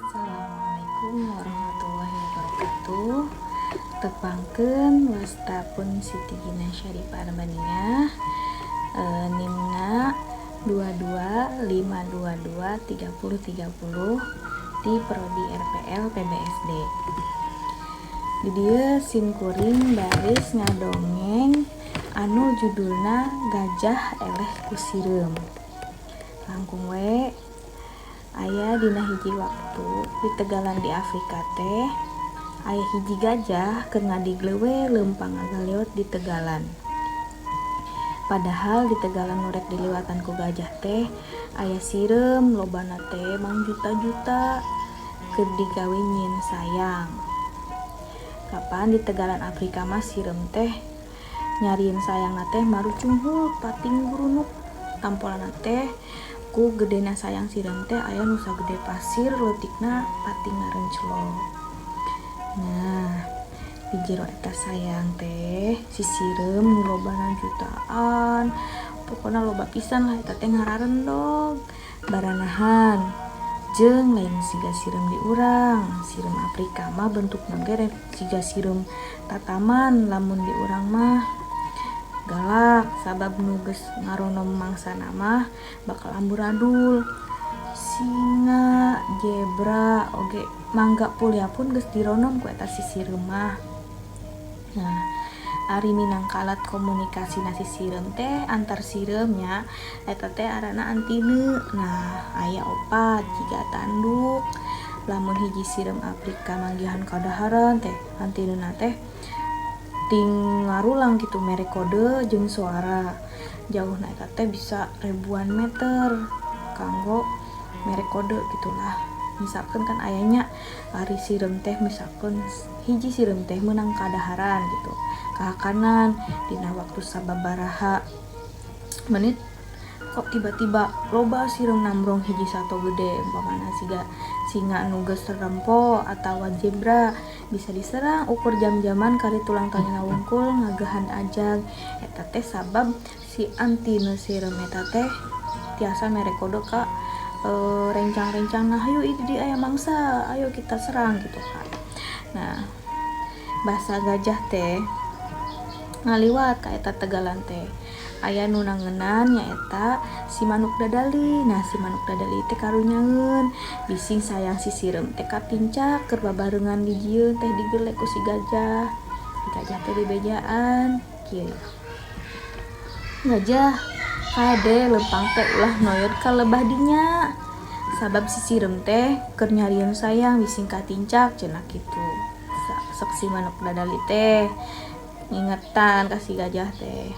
Assalamualaikum warahmatullahi wabarakatuh. Tepangkeun, wasta pun Siti Gina Syarifah Arbaniah, NIMna 22 522 30 30 di Prodi RPL PBSD. Di dieu sim kuring baris ngadongeng anu judulna Gajah Eleh ku Sireum. Langkung we. Aya dina hiji waktu, di tegalan di Afrika teh aya hiji gajah keur ngadigle we leumpang ngagaliwet di tegalan. Padahal di tegalan nu rek diliwatan ku gajah teh aya sireum, lobana teh mangjuta-juta, keur digawe nyieun sayang. Kapan di tegalan Afrika mah sireum teh nyarieun sayangna teh marucunghul pating gurunuk. Tampolanna teh ku gedena sayang sireum teh aya nu sagede pasir, leutikna pating ngarenclong. Nah, di jero eta sayang teh si sireum nu lobana jutaan, pokona loba pisan lah, eta teh ngararendog baranahan jeung lain siga sireum di urang. Sireum Afrika mah bentukna ge siga sireum tataman, lamun di urang mah galak, sabab nu geus ngaronom mangsana mah bakal amburadul. Singa, zebra, oge mangga pulia pun geus dironom ku eta si sireum mah. Nah, ari minangka alat komunikasina si sireum teh antar sireum nya, eta teh aranna antine. Nah, aya opat jiga tanduk. Lamun hiji sireum Afrika manggihan kadaharan teh, antinena teh ting ngarulang kitu, mere kode jeung suara. Jauhna eta teh bisa ribuan meter kanggo mere kode gitulah. Misalkan kan ayanya ari sireum teh, misalkan hiji sireum teh meunang kadaharan gitu, kahakanan, dina waktu sababaraha menit kok tiba-tiba loba sireum nambrong hiji sato gede, umpamana siga singa nu geus rempo atawa zebra, bisa diserang ukur jam-jaman kari tulang tangena wungkul ngageuhan ajag. Eta teh sabab si antine sireum eta teh tiasa mere kode ka rencang-rencang, "Nah, hayu, itu dia aya mangsa, ayo kita serang," gitu kan. Nah, basa gajah teh ngaliwat ka eta tegalan teh aya nu nangenan, nyaeta si manuk dadali. Nah, si manuk dadali teh karunyaeun bising sayang si sireum teh katincak keur babarengan dijieun teh digelek ku si gajah. Si gajah teh dibejaan kieu, "Gajah, kade leumpang teh ulah noyod ka lebah dinya, sabab si sireum teh keur nyarieun sayang, bising katincak," cenah kitu. Sok si manuk dadali teh ngingetan ka si gajah teh.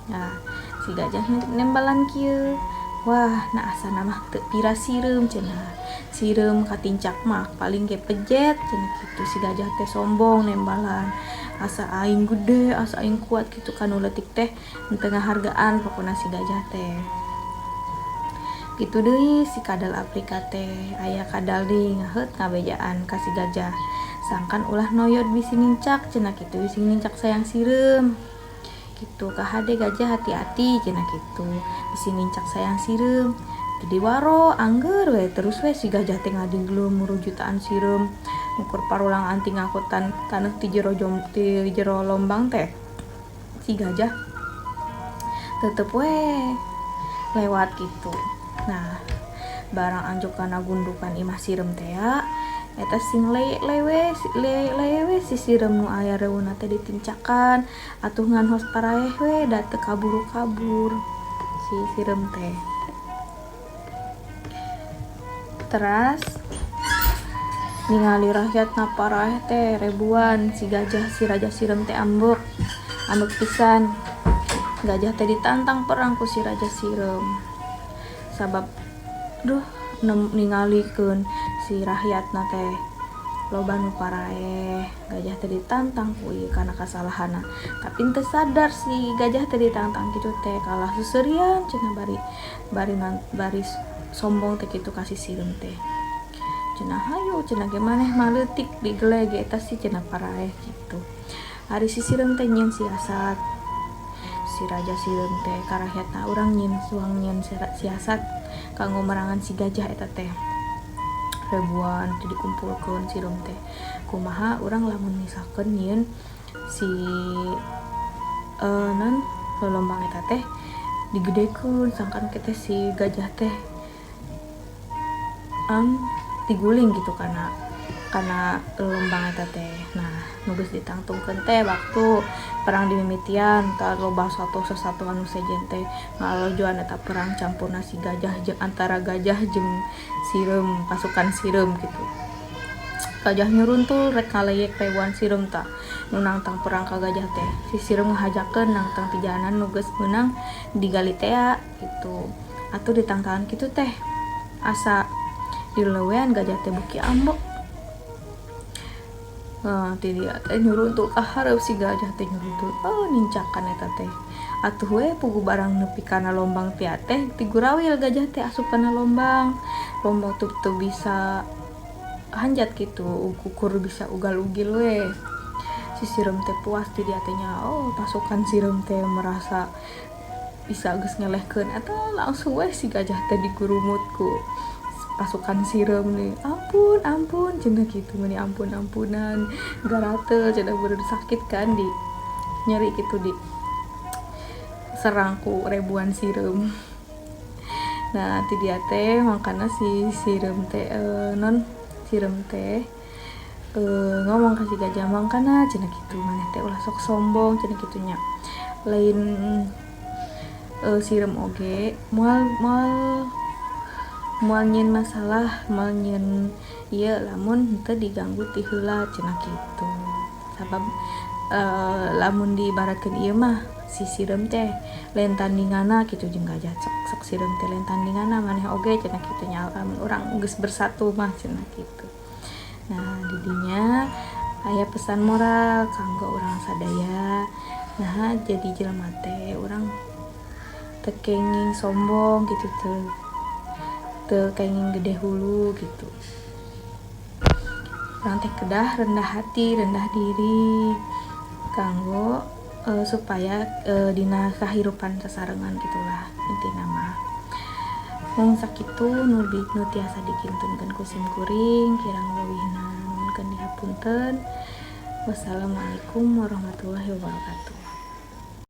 Nah, si gajah nembalan kieu, "Wah, nah, asana mah teu pira sireum," cenah, "sireum katincak mah paling ge pejet," cenah kitu. Si gajah teh sombong nembalan, "Asa aing gede, asa aing kuat," kitu, ka nu leutik teh henteu ngahargaan pokona si gajah teh. Kitu deui si kadal Afrika teh. Aya kadal deui ngaheut ngabejaan ka si gajah, "Sangkan ulah noyod, bisi nincak," cenah kitu, "bisi nincak sayang sireum," kitu. "Kahade gajah, hati-hati," cenah kitu, "bisi nincak sayang sireum." Jadi waro angger we terus we si gajah teh ngadigleum jutaan sireum ukur parulang anting ngangkutan taneuh ti jero jom, ti jero lombang teh si gajah tetep we lewat gitu. Nah, barang anjuk kana gundukan imah sireum teh ya, eta sing lewe lewe si sireum nu aya reuna teh ditincakan atuh, ngan hos paraeh we da teu kaburu-kabur si sireum teh. Teras ningali rakyatna paraeh teh ribuan, si gajah, si raja sireum teh ambek, ambek pisan. Gajah teh ditantang perang ku si raja sireum, sabab duh ningalikeun si rakyatna teh loba nu paraeh. Gajah teh ditantang ku ieu kana kasalahanna, tapi teu sadar si gajah teh ditantang kitu teh kalah seuseurian cenah, bari bari bari sombong teh kitu ka si sireum teh cenah. "Hayu," cenah ge, "maneh mah leutik, digelege eta sih," cenah, "paraeh," kitu. Ari si sireum teh nyieun siasat. Si raja sireum teh ka rakyatna, "Urang nyieun suang, nyieun siasat kanggo merangan si gajah eta teh." Ribuan teh dikumpulkeun sireum teh. Kumaha urang lamun misalkeun nyieun si non lolombang eta teh digedekeun sangkan teh si gajah teh diguling gitu karena lolombang eta teh. Nah, nu geus ditangtungkeun teh waktu perang dimimitian tah loba satu sesatu anu sejen teh ngalojoan eta perang campurna si gajah jeung antara gajah jeung sireum, pasukan sireum gitu. Gajah nyuruntul rek ngaleyek ribuan sireum tah nu nangtang perang ka gajah teh. Si sireum ngahajakeun nangtang ti jalanan nu geus meunang digali tea gitu. Atuh ditangtangan kitu teh asa dileuwean gajah teh beuki ambek. Nah, ti dia teh nyuruntul ka hareup si gajah teh nyuruntul, oh nincakan eta teh. Atuh we puguh barang nepi kana lombang tia teh tigurawil gajah teh asup kana lombang. Lombang teu teu bisa hanjat gitu, ukur bisa ugal-ugil we. Si sireum teh puas ti dia teh nya, oh pasukan sireum teh merasa bisa geus ngelehkeun eta langsung we si gajah teh digurumut ku pasukan sireum nih. Ampun ampun cenah kitu, meni ampun ampunan garateul cenah, beureum sakit kan di nyeri gitu di serang ku ribuan sireum. Nah, ti dia teh makana si sireum teh non sireum teh ngomong ka si gajah, mangkana cenah kitu maneh teh ulah sok sombong cenah kitu nya. Lain sireum oge moal moal moal nyieun masalah, moal nyieun ieu lamun henteu diganggu ti heula cenah kitu. Sabab lamun diibaratkeun ieu mah si sireum teh lain tandinganna kitu jeung gajah, sok sok sireum teh lain tandinganna maneh oge cenah kitu nya lamun urang geus bersatu mah cenah kitu. Nah, di dinya aya pesan moral kanggo urang sadaya. Nah, jadi jelema teh urang teu kenging sombong gitu, teu teu kenging gede hulu gitu. Urang teh kedah rendah hati, rendah diri kanggo supaya dina kahirupan sasarengan gitulah intina mah. Mung sakitu nu tiasa dikintunkeun ku sim kuring, kirang leuwihna nyuhunkeun dihapunten. Wassalamualaikum warahmatullahi wabarakatuh.